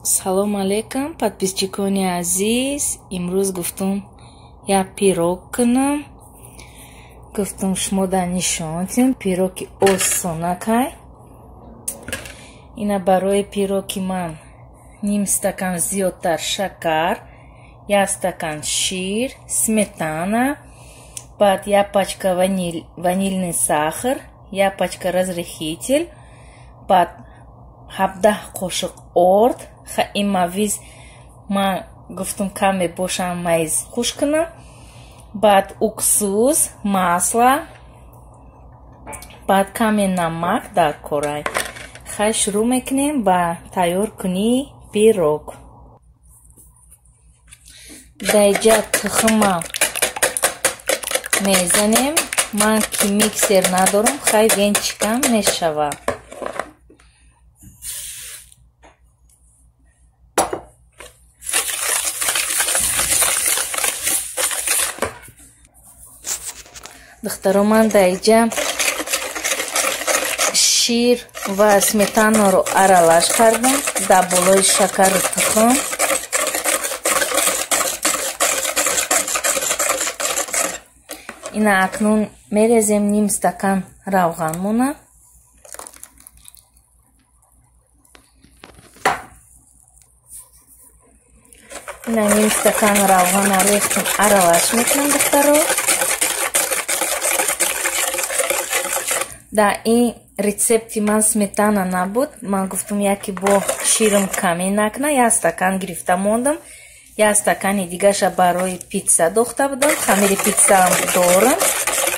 Салом алейкум, подписчикони азиз. Имрӯз гуфтум як пирог кунам. Гуфтум шумо дар нишон тиҳам пироги осонакай. Ина барои пироги ман ним стакан зиёдтар шакар, як стакан шир, сметана, баъд як пачка ванильный сахар, як пачка разрыхлитель, баъд 17 қошуқ орд. Ин мавиз ман гуфтум каме бошам майиз хуш кунам. Баъд уксус, масло, баъд каме намак дар корай. Хай шурӯъ мекунем ба тайёр кунии пирог. Дар инҷа тухма мезанем. Ман ки миксер надорам, хай венчикам мешавад. Духтаро, ман дар инҷа шир ва сметанаро аралаш кардам дар болои шакару тухм. Ина акнун мерезем ним стакан равғанмона. Ина ним стакан равғана рехтам, аралаш мекунам, духтаро. Дар ин рецепти ман сметана набуд. Ман гуфтум яке бо ширам каме накна, як стакан гирифта мондам. Як стакани дигаша барои питса дохта будам. Хамири питсаам дорам.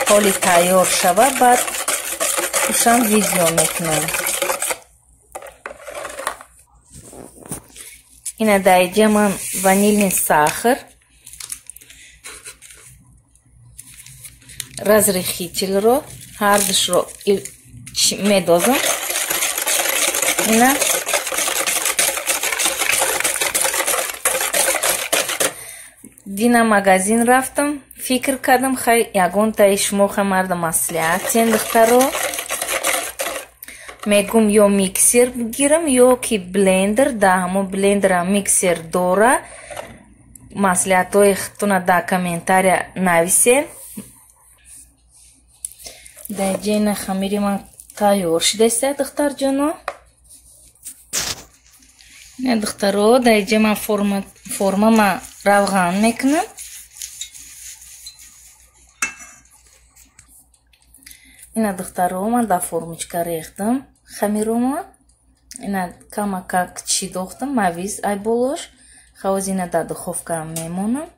Ҳоли тайёр шава, баъд ушам видео мекунам. Ина дар инҷа ман ванильный сахар, разрыхлительро ҳардушро медозам. Ина дина магазин рафтам, фикр кардам, хай ягонтаи шумо хай марда маслиҳат тиҳен, духтаро. Мегум ё миксер бигирам, ё ки блендер. Да ҳамо блендерам миксер дора. Маслиҳатҳои худтона дар комментария нависен. Дар инҷа ина хамири ман тайёр шудааст, духтарҷоно. Ина духтаро, дар инҷа ман формама равған мекунам. Ина духтаро, ман дар формочка рехтам хамирома. Ина камакак чӣ дохтам, мавиз ай болош. Ҳоз ина дар духовка мемонам.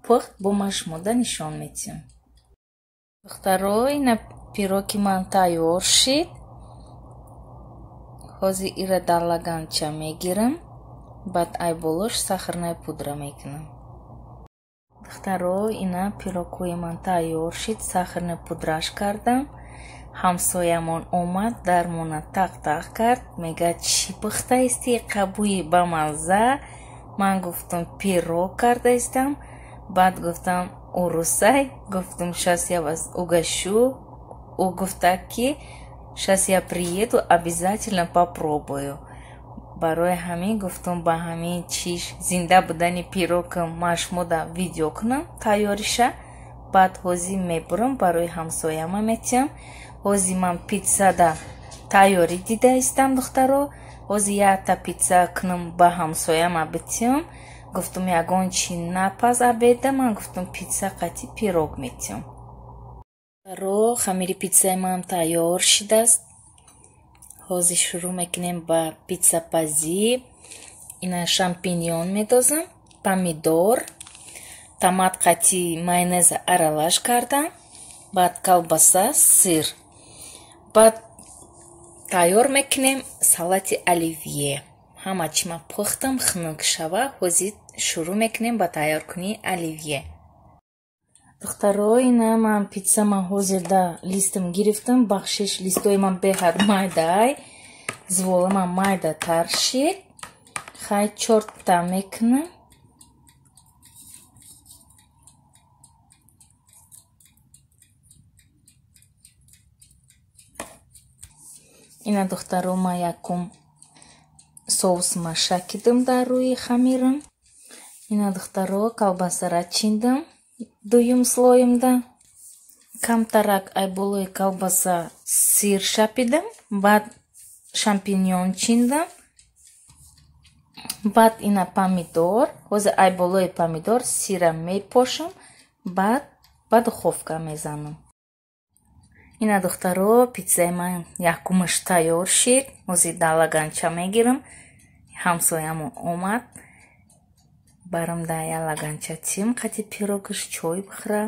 Пухт бо ман шумода нишон медиҳам. Духтаро, ина пироги ман тайёр шид. Ҳозир ира дар лаганча мегирам, баъд ай болош сахарная пудра мекунам. Духтаро, ина пирогҳои ман тайёр шид, сахарная пудраш кардам. Ҳамсоямон омад, дармона тақ-тақ кард, мегӯяд чӣ пухтаисти, қабӯи ба мазза. Ман гуфтам пирог кардаистам. Баъд гуфтам урусай, гуфтам щас я вас угощу. Ӯ гуфта ки щас я приеду, обязательно попробую. Барои ҳамин гуфтум ба ҳамин чиш зинда будани пирогам ман шумода видео кунам тайёриша. Баъд ҳозир мебурам барои ҳамсояма метиҳам. Ҳозир ман питсада тайёрӣ дидаистам, духтаро. Ҳозир якта питса кунам ба ҳамсояма битиҳам. Гуфтум ягон чи напаз обеда, ман гуфтум питса қатъи пирог метиҳам. Ро хамири питсаи ман тайёр шудааст. Ҳозир шурӯъ мекунем ба питсапазӣ. Ина шампиньон медозам, помидор, томат қатъи майонез аралаш кардам, баъд колбаса, сир. Баъд тайёр мекунем салати оливье. Ҳама чи ман пухтам, хунук шава. Ҳозир шурӯъ мекунем ба тайёркунии оливье. Духтаро, ина ман питсама ҳозир дар листам гирифтам. Бахшиш, листои ман беҳад майдаай. Зволамам майдатар шид. Хай чорта мекунам. Ина духтаро, ман якум Соус ма шакидам дар рӯи хамирам. Ина, духтаро, колбасара чиндам дуюм слоимда. Камтарак ай болои колбаса сыр шапидам, баъд шампиньон чиндам, баъд ина помидор. Ҳозир ай болои помидор сира мепошам, баъд ба духовка мезанам. Ина, духтаро, питсаи ман якумаш тайёр шид. Ҳозир дар лаганча мегирам. Ҳамсоямон омад, барам да я лаганча тим, қати пирогаш чой бихӯра.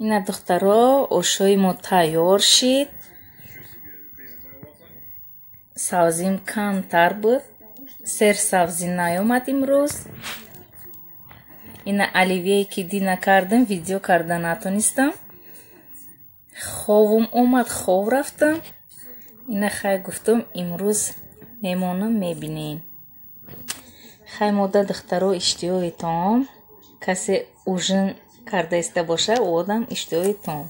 Ина, духтаро, ошои мо тайёр шид. Савзим камтар буд, сер савзӣ наёмад имрӯз. Ина оливье ки дина кардам, видео карда натонистам, ховум омад, хов рафтам. Ина хай, гуфтам, имрӯз мемонам, мебинем. Хай, мода, духтаро, иштиҳои таом. Касе ужин карда иста боша, одам иштиҳои таом.